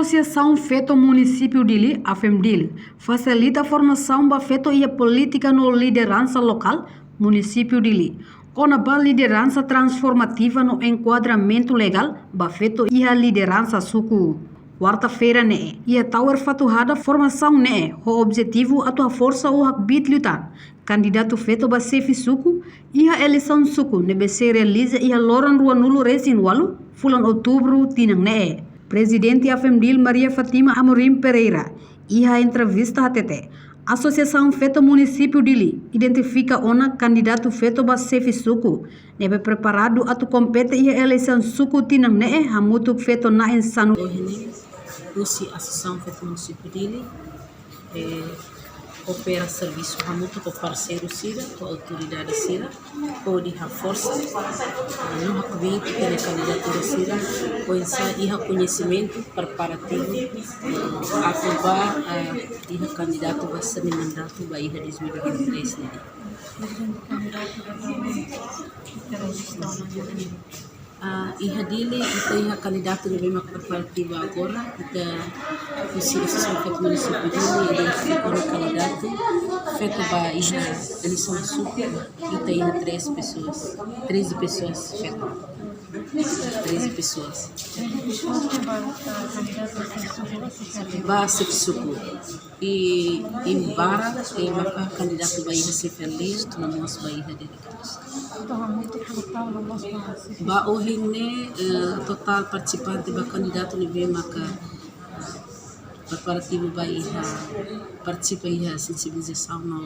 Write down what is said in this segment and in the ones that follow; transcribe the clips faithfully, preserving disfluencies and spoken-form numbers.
Asosiasaun Feto Munisípiu Dili, AFEMDIL, fasilita formasaun ba feto iha polítika no lideransa lokál Munisípiu Dili, kona-ba lideransa transformativa no enkuadramentu legál ba feto iha lideransa suku. Kuarta-feira ne'e, iha Tower Fatuhada, formasaun ne'e ho objetivu atu haforsa ou hakbiit liután kandidatu feto ba xefe suku iha eleisaun suku ne'ebé sei realiza iha loron ruanulu-resin-ualu fulan Outubru tinan ne'e. Prezidente AFEMDIL, Maria Fátima Amorim Pereira, iha entrevista hatete, Asosiasaun Feto Munisípiu Dili identifika ona kandidatu feto ba xefe suku ne'ebé preparadu atu kompete iha eleisaun suku tinan ne'e hamutuk feto na'in sanulu. Ohin ne'e, husi Asosiasaun Feto Munisípiu Dili, eh, koopera servisu hamutuk ho parseiru sira, ho autoridade sira, hodi haforsa, eh, no hakbiit ita-nia kandidatura sira, oinsá iha koñesimentu preparativu, eh, atu ba, eh, iha kandidatu ba semi mandatu ba iha dois mil e vinte e três ne'e. Ah, iha Dili, ita iha kandidatu ne'ebé mak preparativu agora, ita husi Asosiasaun Feto Munisípiu Dili, ita iha kandidatu feto ba iha eleisaun suku, ita iha três pessoas, treze pessoas feto. Treze pessoas. Ba xefe suku. I, i barak, i maka kandidatu ba iha xefe lista, no mós ba iha delegadus. Ba ohin ne'e, eh, totál partisipante ba kandidatu ne'ebé maka, eh, preparativu ba iha, partisipa iha sensibilizasaun no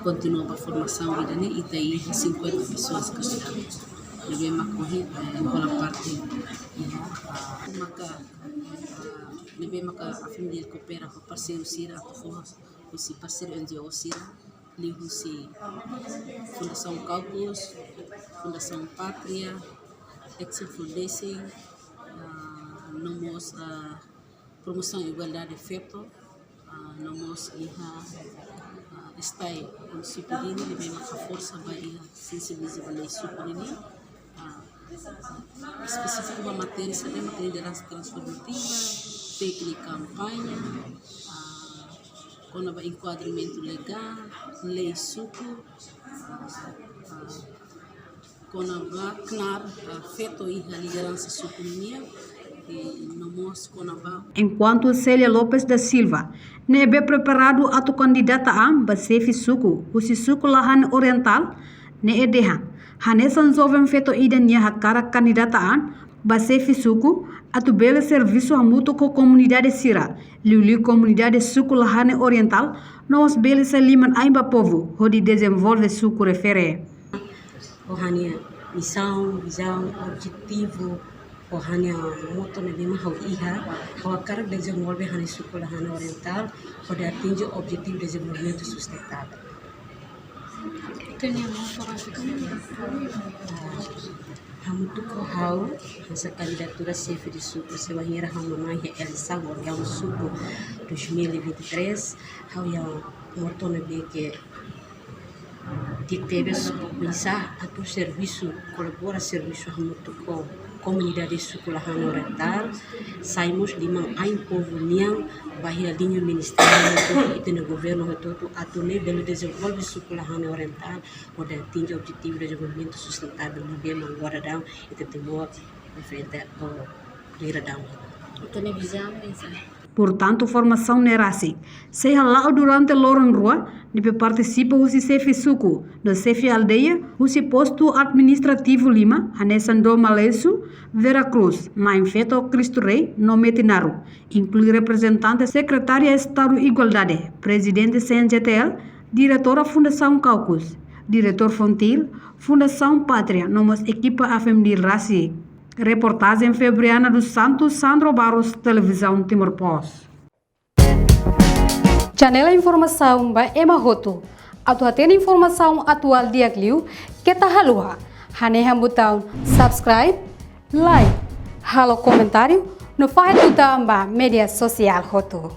kontinua ba formasaun ida-ne'e, ita iha cinquenta pessoas kandidatu. Ne'ebé mak ohin, eh, hola parte iha, ah, maka, ah, ne'ebé maka AFEMDIL koopera ho parseiru sira atu fó husi parseiru N G O sira, liuhusi Fundasaun Caucus, Fundasaun Pátria, Action Foundation, ah, no mós, ah, Promosaun Igualdade Feto, ah, no mós iha, ah, STAE Munisípiu Dili, ne'ebé mak haforsa ba iha sensibilizasaun ba lei suku nian, ah, espesífiku ba matéria, saida, matéria lideransa transformativa, téknika kampaña, ah, kona-ba enkuadramentu legál, lei suku, ah, ah, kona-ba knaar, ah, feto iha lideransa suku nian, eh, no mós kona-ba. Enkuantu Célia Lopes da Silva, ne'ebé preparadu atu kandidata an ba xefe suku husi suku Lahane Orientál, ne'e dehan, hanesan joven feto ida nia hakarak kandidata an ba xefe suku atu bele servisu hamutuk ho komunidade sira, liuliu komunidade suku Lahane Orientál, no mós bele sai liman-ain ba povu hodi dezenvolve suku refere. Ho ha'u-nia misaun, vizaun, objetivu, ho ha'u-nia moto ne'ebé mak ha'u iha, ha'u hakarak dezenvolve ha'u-nia suku Lahane Orientál, hodi atinje objetivu dezenvolvimentu sustentável. Ita-nia moto ba xefe suku. Ah, hamutuk ho ha'u, hanesan kandidatura xefe de suku, se wainhira ha'u manán iha eleisaun órgaun suku dois mil e vinte e três, ha'u-nia moto ne'ebé ke di'ak tebes oinsá atu servisu, kolabora servisu hamutuk ho komunidade suku Lahane Orientál, sai mós liman-ain povu nian ba iha liña ministériu hotu-hotu, ita-nia governu hotu-hotu, atu nune'e bele dezenvolve suku Lahane Orientál, hodi atinje objetivu dezenvolvimentu sustentável ne'ebé mak agora daudaun ita Timor enfrenta ho rira daudaun. Ita-nia vizaun oinsá? Portantu, formasaun ne'e rasik sei hala'o durante loron rua, ne'ebé partisipa husi xefe suku no xefe aldeia husi postu administrativu lima, hanesan Dom Aleixo, Vera Cruz, Na'in Feto, Cristo Rei no Metinaro, inklui reprezentante Sekretária Estadu Igualdade, prezidente C N J T L, diretora Fundasaun Caucus, diretór FONGIL, Fundasaun Pátria, no mós ekipa AFEMDIL rasik. Reportajen Febriana dos Santos, Sandro Barros, Televizaun Timor Post. Janela informasaun ba ema hotu. Atu hatene informasaun atuál di'ak liu, keta haluha hanehan butaun subscribe, like, halo komentáriu, no fahe tutan ba média sosiál hotu.